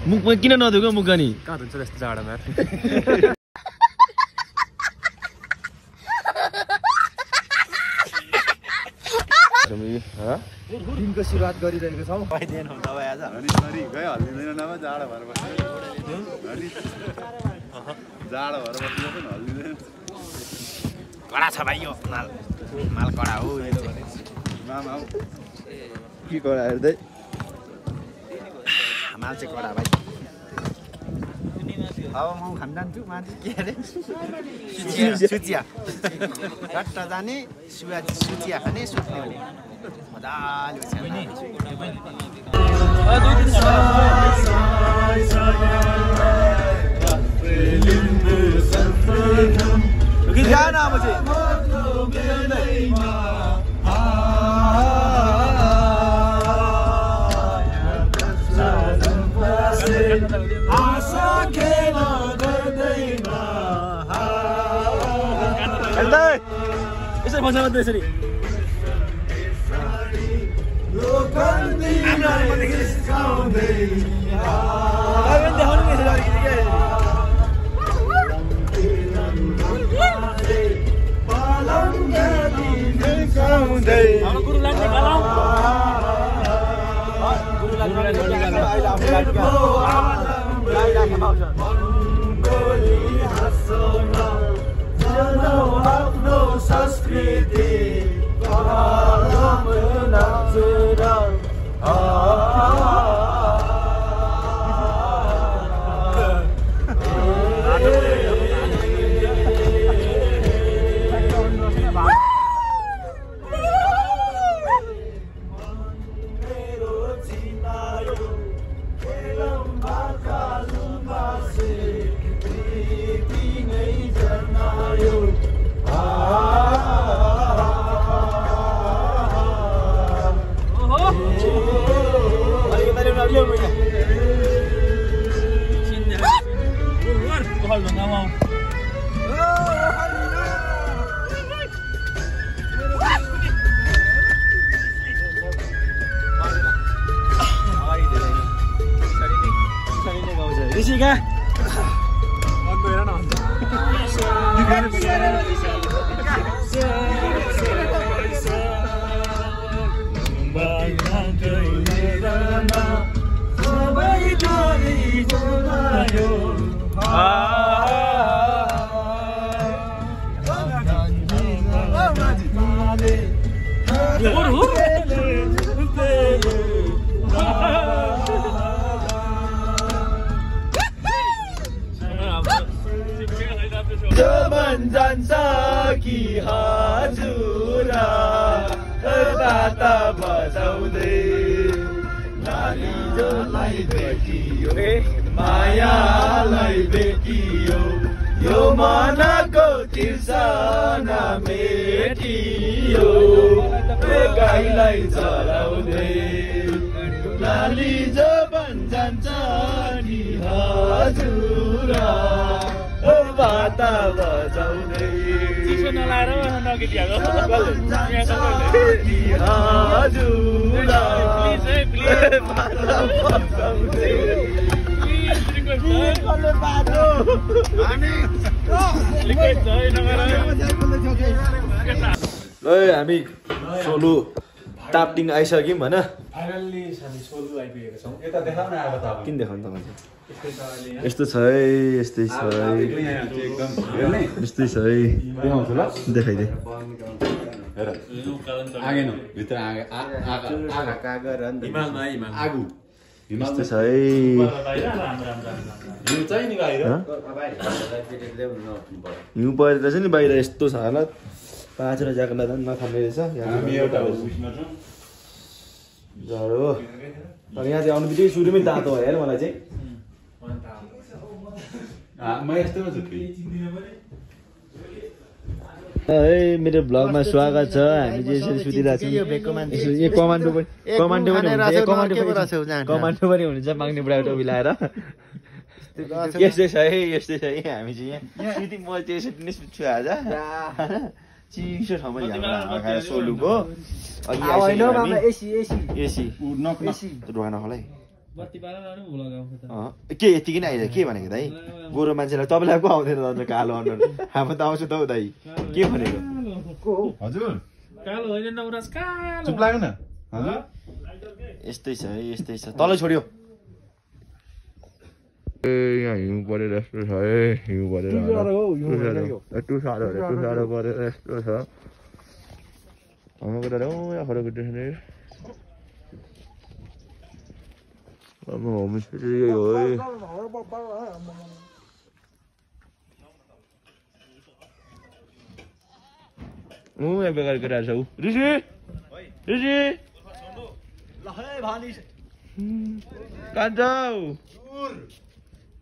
मुखमा किन नधुको मुख नि कहाँ हुन्छ त्यस्तो जाडोमा दिनको सुरुवात गरिरहेको छौँ कडा छ भाइ यो माल कडा हो के कडा हेर्दै माल चाहिँ कडा भाइ अब म खान जान्छु माथि के अरे सुचिया झट्ट जाने सुचिया खाने सुत्ने हो मजाले गाना मुझे यसरी भन्छ मात्रै यसरी ऋषिका जमन जान्छ कि हजुरा बाता बजाउँदै नानी जसलाई भेटियो मायालाई भेटियो यो मनको तिर्सना मेटियो गाईलाई चलाउँदै नानी जमन जान्छ कि हजुरा बाता बजाउँदै चिसो नलाएर नकेटिएको हामी सोलु टाप्टिङ आइसक्यौँ होइन किन देखाउनु तपाईँ यस्तो छ है यस्तै छ है यस्तै छ है देखाइदे यस्तो छ है हिउँ परेर चाहिँ नि बाहिर यस्तो छ हालत 5 वटा ज्याकेट लाँदा पनि नखाने रहेछ जाडो तर यहाँ चाहिँ आउनु बित्तिकै सुरुमै तातो भयो यार मलाई चाहिँ मेरो ब्लगमा स्वागत छ हामी चाहिँ यसरी सुतिरहेको कमान्डो पनि हुन्छ माग्ने बुढाको टोपी लाएर यस्तै छ है यस्तै छ है हामी चाहिँ यहाँ सुति म चाहिँ यसरी नै सुत्छु आज चिसो ठाउँमा झ्यामा खाएर सोलुको अघि एसी ढोका नखोला है के यतिकै नै आइदियो के भनेको दाइ गोरो मान्छेलाई तपाईँलाई पो आउँदैन त कालो अनुहार हाम्रो त आउँछ त हौ दाइ के भनेको हजुर कालो होइन नवराज कालो चुप लाग्यो न हजुर यस्तै छ है यस्तै छ तल छोड्यो ए यहाँ हिउँ परेर यस्तो छ है हिउँ परेर टुसारो परेर यस्तो छ हाम्रो कुरा यहाँ फरक देख्ने अब होमस्टे यही हो है यहाँ बेकार केटाहरू छ ऊ ऋषि ऋषि कान्छौ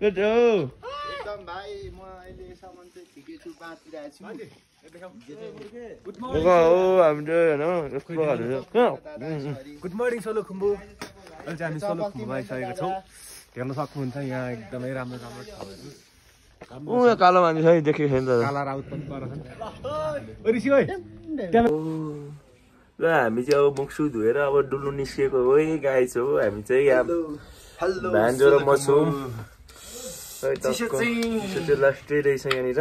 के छ एकदम भाइ म अहिलेसम्म चाहिँ ठिकै छु बाँचिरहेको छु गुड मर्निङ सोलो खुम्बु अहिले चाहिँ हामी सोलो खुम्बुमा आइसकेको छौँ हेर्न सक्नुहुन्छ यहाँ एकदमै राम्रो राम्रो ठाउँहरू यहाँ कालो मान्छे छ देखेको छैन त काला राउत पनि पर ल हामी चाहिँ अब मुखसु धोएर अब डुल्नु निस्किएको हो है गाई छौ हामी चाहिँ यहाँ भान्जो र म छौँ लास्टै रहेछ यहाँनिर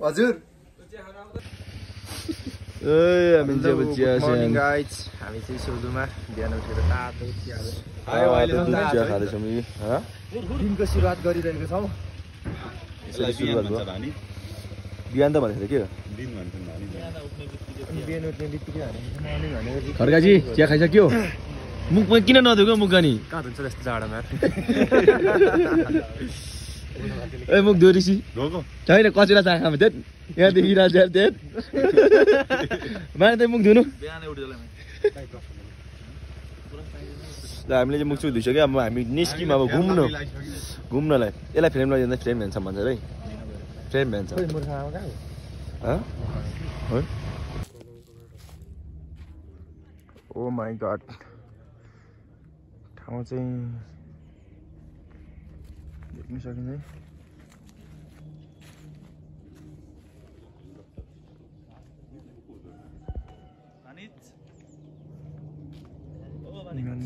हजुर हामी चाहिँ अब चिया गाइज हामी चाहिँ सोलुमा बिहान उठेर तातो चिया खाँदैछौँ दिनको सुरुवात गरिरहेको छौँ बिहान त भनेको के हो बिहान उठ्ने बित्तिकै खड्काजी चिया खाइसक्यो मुखमा किन नधुको मुख नि कहाँ हुन्छ यस्तो जाडोमा ए मुख धोरिसी छैन कचेरा चाखामा त्यत यहाँदेखि राजा त्यत माने त मुख धुनु हामीले चाहिँ मुख चाहिँ धुइसक्यो अब हामी निस्क्यौँ अब घुम्नलाई यसलाई फ्रेम लैजाँदा फ्रेम भ्यान्छ भन्छ है फ्रेम भ्यान्छ ओ माई गड ठाउँ चाहिँ देख्न सकिन्छ है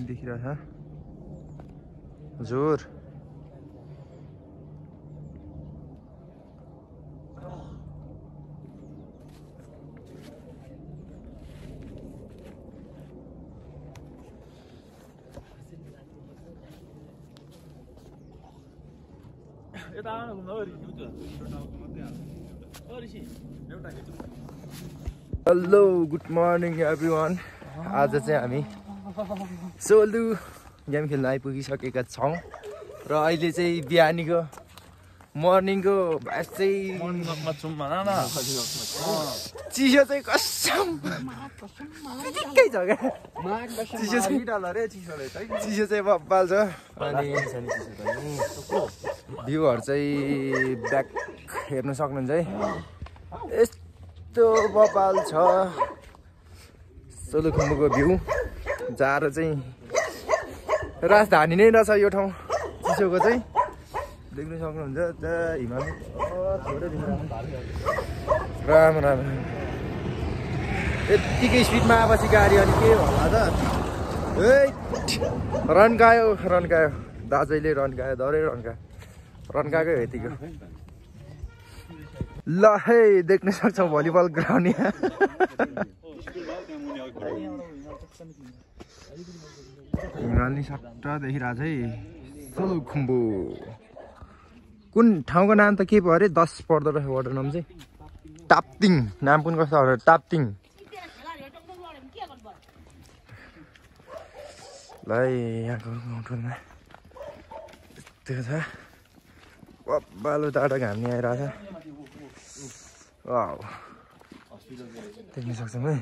देखिरहेछ हजुर हेलो गुड मर्निङ एभ्रिवान आज चाहिँ हामी सोलु गेम खेल्न आइपुगिसकेका छौँ र अहिले चाहिँ बिहानीको मर्निङको भाइस चाहिँ चिसो चाहिँ कसम चिसो छ क्या चिसो चाहिँ बब्बाल छ अनि भ्यूहरू चाहिँ ब्याक हेर्न सक्नुहुन्छ है यस्तो बब्बाल छ सोलुखुम्बुको भ्यू जाडो चाहिँ राजधानी नै रहेछ यो ठाउँ चिसोको चाहिँ देख्न सक्नुहुन्छ हिमाल राम्रो राम्रो यत्तिकै स्पिडमा आएपछि गाडी अनि के होला त रन्कायो दाजैले रन्कायो दरै रन्काएकै हो यतिको ल है देख्न सक्छौँ भलिबल ग्राउन्ड यहाँ हिमाली सट्टा देखिरहेको छ है सोलुखुम्बु कुन ठाउँको नाम त के पो अरे 10 पर्दो रहेछ वाटर नाम चाहिँ टाप्तिङ नाम पनि कस्तो हो टाप्तिङ ल यहाँको गाउँठाउँमा यस्तो छ बालो टाढा घाम नि आइरहेछ वाउ देख्न सक्छौँ है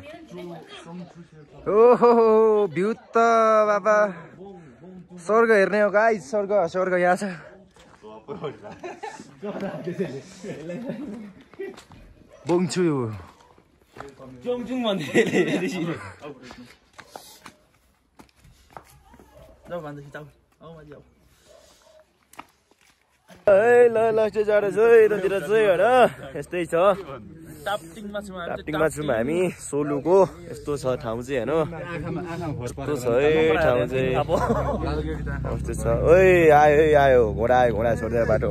ओहो भ्यू त बाबा स्वर्ग हेर्ने हो गाइस स्वर्ग यहाँ छ बोङ्छु ल जाडो छ यतातिर चाहिँ होइन यस्तै छ टाफ्टिङमा छौँ हामी सोलुको यस्तो छ ठाउँ चाहिँ हेर्नु यस्तो छ है ठाउँ चाहिँ कस्तो छ ओइ आयो घोडा छोड्दै बाटो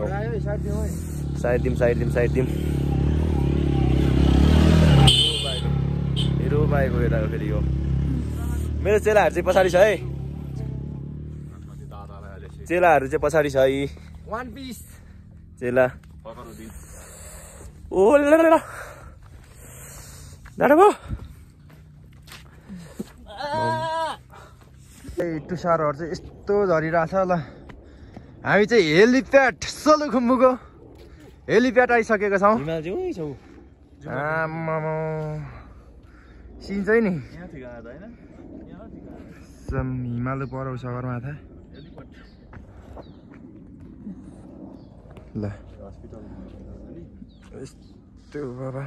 साइड दिम हिरो बाइकको यता फेरि यो मेरो चेलाहरू चाहिँ पछाडि छ है चेलाहरू चाहिँ पछाडि छ है वान पिस चेला ओ दाडा तुषारहरू चाहिँ यस्तो झरिरहेछ ल हामी चाहिँ हेलिप्याड सोलुखुम्बुको हेलिप्याड आइसकेको छौँ सिन चाहिँ नि हिमालय पराउ सगरमाथा ल यस्तो बाबा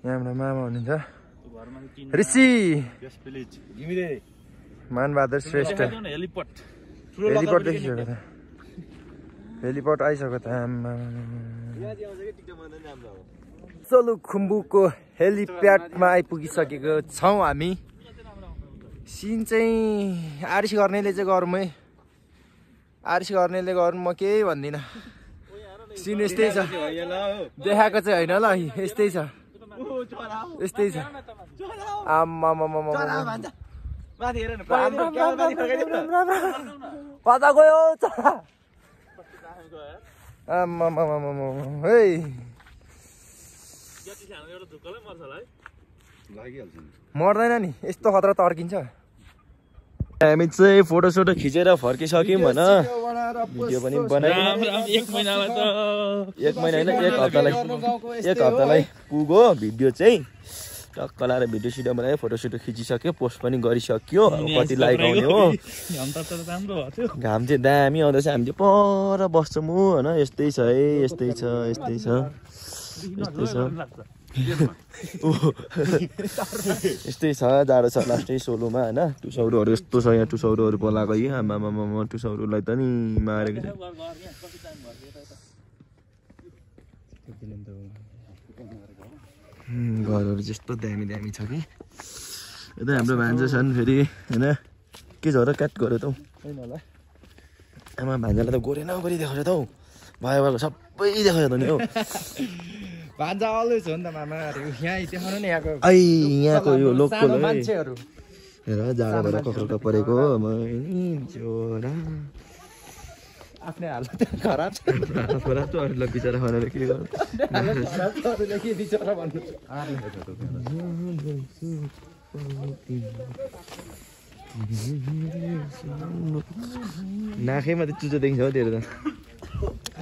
यहाँबाट मामा हुनुहुन्छ ऋषि मानबहादुर श्रेष्ठ हेलिपोर्ट देखिसक्यो त हेलिपोर्ट आइसक्यो त सोलुखुम्बुको हेलिप्याडमा आइपुगिसकेको छौँ हामी सिन चाहिँ आरिस गर्नेले चाहिँ गरौँ है आरिस गर्नेले गर्नु म केही भन्दिनँ सिन यस्तै छ देखाएको चाहिँ होइन ल यस्तै छ कता गयो मर्दैन नि यस्तो खतरा तर्किन्छ हामी चाहिँ फोटोसोटो खिचेर फर्किसक्यौँ भन भिडियो पनि बनायौँ एक महिना होइन एक हप्तालाई पुग्यो भिडियो चाहिँ टक्क लाएर भिडियो सिडियो बनायो फोटोसोटो खिचिसक्यो पोस्ट पनि गरिसक्यो कति लाइक आउने हो घाम चाहिँ दामी आउँदैछ हामी चाहिँ पर बस्छौँ होइन यस्तै छ है यस्तै छ यस्तै छ जाडो छ लास्टै सोलोमा होइन टुसौरोहरू यस्तो छ यहाँ टुसौरोहरू बोलाएको है आमामा टुसौरोलाई त नि मारेको छ घरहरू त्यस्तो दामी छ कि यता हाम्रो भान्जा छन् फेरि होइन के छ र काट गऱ्यो त हौ आमा भान्जालाई त गोरे नगरी देखाउँछ त हौ भयो सबै देखाउँछ त नि हौ भान्जा अलवेज हो नि त मामाहरू यहाँ देखाउनु नि यहाँको यो लोकल मान्छेहरू हेर जाडो भएर कक्रोका परेको आफ्नै हालत खराब छ अरूलाई बिचरा भनेर के गर्नु नाखैमा त चुचो देखिन्छ हौ तेरो त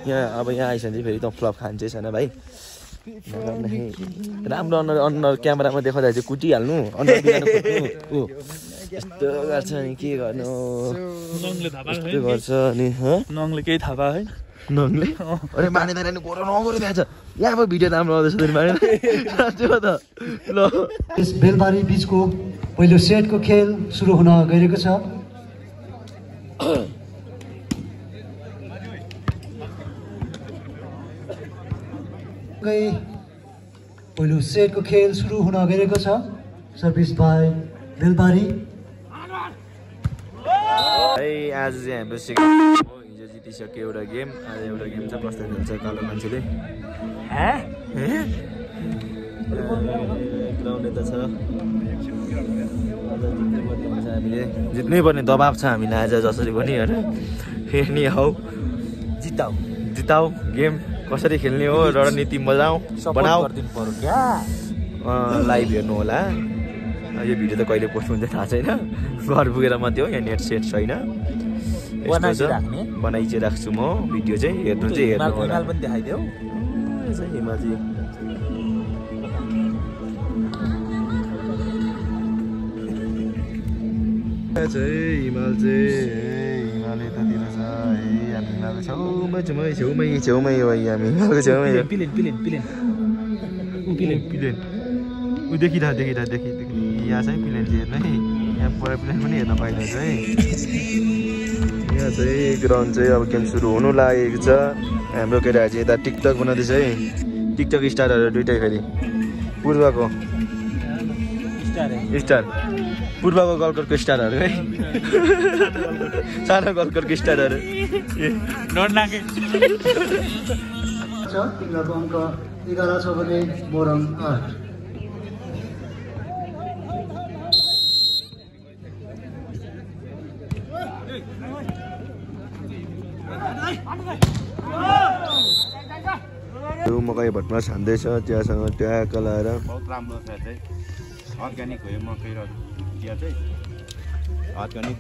यहाँ अब यहाँ आइस भने चाहिँ फेरि त फ्लप खान्छै छैन भाइ राम्रो अनुहार क्यामेरामा देखाउँदा चाहिँ कुटिहाल्नु अनुहार यस्तो गर्छ नि के गर्नु यस्तो गर्छ अनि नङले केही थाहा पायो है नङले अरे माने दाइले गोरो नगरो देखाएको छ यहाँ अब भिडियो राम्रो आउँदैछ त माने त ल बेलबारी बिचको पहिलो सेटको खेल सुरु हुन गइरहेको छ पहिलो सेटको खेल सुरु हुन गइरहेको छ सर्भिस बाई बेलबारी आज चाहिँ हाम्रो हिजो जितिसक्यो एउटा गेम आज एउटा गेम छ कस्तो खेल्छ कालो मान्छेले ग्राउन्ड यता छ हामीले जित्नै पर्ने दबाब छ हामीलाई आज जसरी पनि होइन हेर्ने हौ जिताउ गेम कसरी खेल्ने हो रणनीति बजाऊ बनाऊ लाइभ हेर्नु होला यो भिडियो त कहिले पोस्ट हुन्छ थाहा छैन घर पुगेर मात्रै हो यहाँ नेट सेट छैन बनाइ चाहिँ राख्छु म भिडियो चाहिँ हेर्नु होला पनि देखाइदियो हिमाल हिमाल यतातिर छ है हामी हिमालको छेउमै हो हामी हिमालको छेउमै प्लेन ऊ देखिरहेको यहाँ चाहिँ प्लेन चाहिँ हेर्नु है यहाँ पर प्लेन पनि हेर्न पाइँदैछ है यहाँ चाहिँ ग्राउन्ड चाहिँ अब गेम सुरु हुनु लागेको छ हाम्रो केटाहरू चाहिँ यता टिकटक बनाउँदैछ है टिकटक स्टारहरू दुइटै फेरि पूर्वको स्टार पूर्वको गलकोटको स्टारहरू है सानो गलकोटको स्टारहरू तिनीहरूको अङ्क 11 छ भने मोरङ 8 मकै भटमा छान्दैछ त्यहाँसँग ट्याक्क लाएर बहुत राम्रो छ चाहिँ अर्ग्यानिक हो यो मकै र चिया चाहिँ अर्ग्यानिक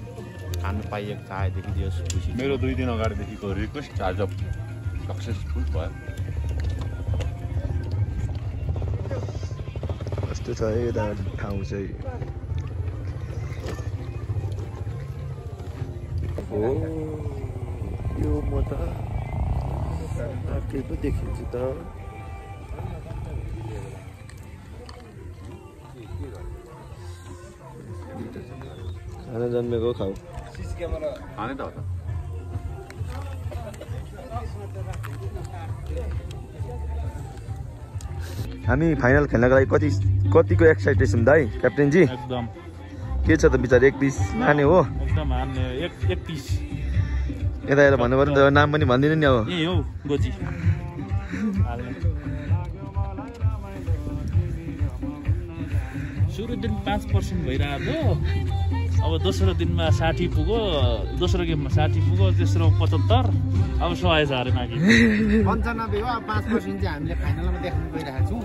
खानु पाइएको छ आएदेखि यो खुसी मेरो 2 दिन अगाडिदेखिको रिक्वेस्ट आज सक्सेसफुल भयो कस्तो छ यता ठाउँ चाहिँ हो यो म त अर्कै पो देखिन्छ त खाना जन्मेको खाऊ खाने त हो त हामी फाइनल खेल्नको लागि कतिको एक्साइटेड छौँ दाइ क्याप्टेनजी एकदम के छ त बिचार एक पिस लाने हो एकदम हान्ने एक पिस यता हेर भन्नु पर्यो नि त नाम पनि भन्दिनँ नि अब ए हो गोजी सुरु दिन 5% भइरहेको अब दोस्रो दिनमा 60 पुग्यो दोस्रो गेममा 60 पुग्यो तेस्रो 75 अब 100 छ अरे माथि 95 हो अब 5% चाहिँ हामीले फाइनलमा देख्न गइरहेको छौँ